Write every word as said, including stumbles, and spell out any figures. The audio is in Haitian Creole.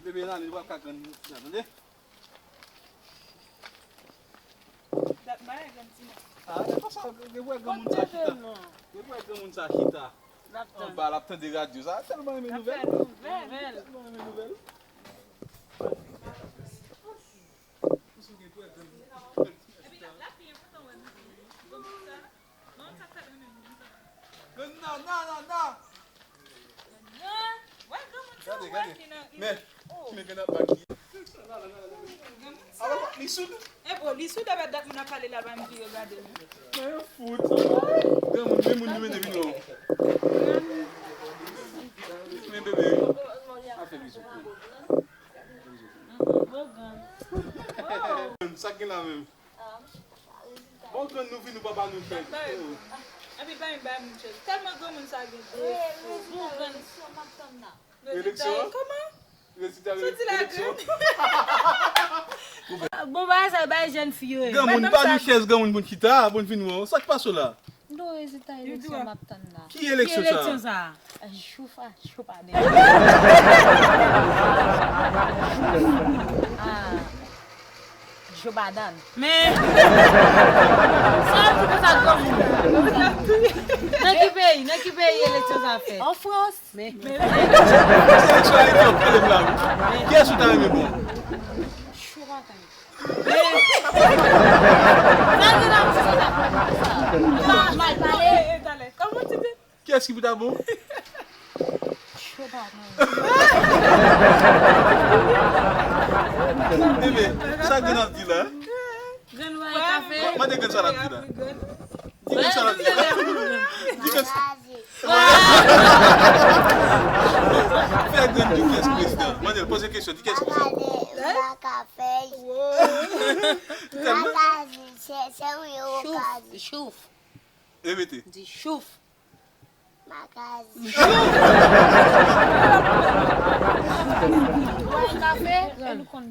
Bebe, nan li, li pral ka grann, tande? Dat bagay grann ti moun. Ah, e pa sa, gen pou wè granmoun sa chita. Gen pou wè granmoun sa chita. Anba, l ap tande radyo. Sa tèlman renmen nouvèl. Tèlman renmen nouvèl. Grann nan, nan, nan, nan. Gade, gade. Men, men grann ap bak li. Alò, li soud? E bon, li soud, avèk dat moun ap pale la, pa m vire gade l. Men fout. Granmoun, men moun nou mennen vin wè w. Men bebe, a fè bizou. Sa k gen la menm? Bon, grann nou vin, nou papa nou fè. Epi pa yon bay moun chèz. Tèlman granmoun sa gen defo. Bon, grann. Eleksyon an? Kòman? Rezilta eleksyon? Bon, bagay sa, bay jèn fi yo. Granmoun, pa nou chèz, granmoun pou n chita, pou n vin wè w. Sa k pase w la? Non, rezilta eleksyon m ap tann la. Ki eleksyon sa? Ki eleksyon sa? Choufa, choufa de. Ah, Joe Biden. Men sa di konsa granmoun. Nan ki peyi? Nan ki peyi eleksyon sa fèt? An Frans. Men. Seleksyon Ayiti an pale m la wi. Kiyès ou ta renmen bon? Chou pa tann. Men. Sa gen nan ti sa. Mal pale. Kiyès ki pou ta bon? Chou pa tann. Bebe, sa gen ap di la? Grann wè kafe. Mande grann sa l ap di la. Di grann sa l ap di la. Di grann sa. Fè grann di kiyès prezidan. Mande l, poze kesyon, di kiyès prezidan. Chouf, chouf. Repete. Di chouf. Chouf. Bwè kafe, e nou konn